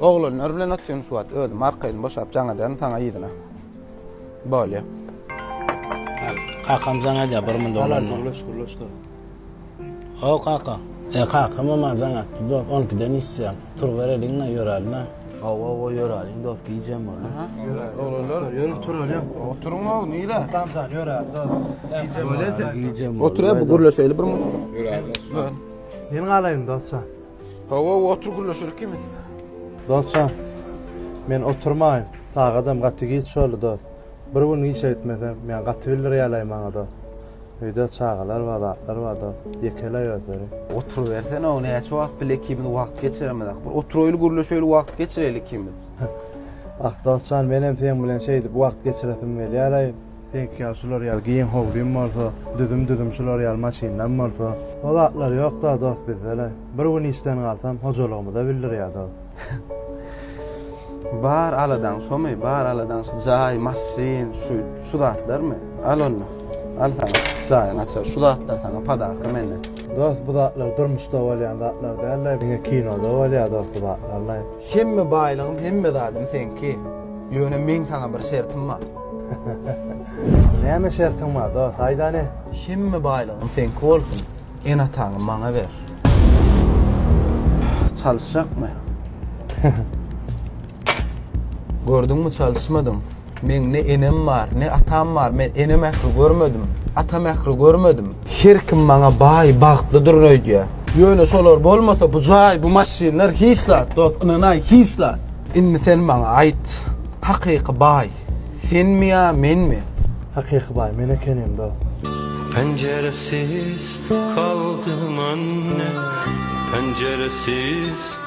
Oglanlar bilen otyryn şu wagt özüm arkaýyn boşap jaň ederin saňa yzyna. Bolýa. Kakam jaň edýär bir munda Alar oglanlar. gürleş gürleş dur. O kaka. E kakam maňa jaň atdy dost 12-den işýär. Tur bereliň-le ýöräli-le. Hawa hawa ýöräliň dost gijem boldy. Oglanlar Ýörüp turalyň. Oturyň og nire? Tamjan ýöräli dost. Gijem boldy. Gijem boldy. Otur bu gürleşeli bir mun. Ýöräli. Men galaýyn dostjan. Hawa otur gürleşeli ikimiz. Dostjan. Men oturmaýyn. Sagadam gaty giç boldy dost. Bir gün işe gitmesem, men gaty bildirýärler maňa dost. Öýde çagalar bar, zatlar bar dost. Ýekeleý özleri. Oturybersene o näçe wagt bile ikimiz wagt geçiremizok. Bir oturaýly gürleşeli wagt geçireli ikimiz. Ah dostjan menem seň bilen şeýdip wagt geçiresim gelýär-aý. Seňki ýaly şular ýaly giň howlym bolsa, düzüm-düzüm şular ýaly maşynam bolsa. O zatlar ýok-da dost bizde-le. Bir gün işden galsam hojalygymyza bildirýär dost. Bar aladaň şomy? Bar aladaň şu jaý, maşyn, şu şu zatlarmy? Al onda. Al saňa jaýyň açary. Şu zatlar saňa podarka menden. Dost bu zatlar durmuşda bolýan zatlar däl-le, diňe kinoda bolýar dost bu zatlar-la. Hemme baýlygym, hemme zadym seňki. Ýöne meň saňa bir şertim bar. Näme şertiň bar dost, aýt hany? Hemme baýlygym seňki bolsun, ene-ataňy maňa ber. Çalyşjakmy? Gördüňmi çalyşmadyň. Meň ne enem bar, ne atam bar. Men ene mähri görmedim, ata mähri görmedim. Her kim maňa baý, bagtlydyr öýdýär. Ýöne şolar bolmasa bu jaý, bu maşynlar hiç zat, dost, ynanaý hiç zat. Indi sen maňa aýt, hakyky baý senmi ýa menmi? Hakyky baý men ekenim dost. Penceresiz kaldım anne Penceresiz.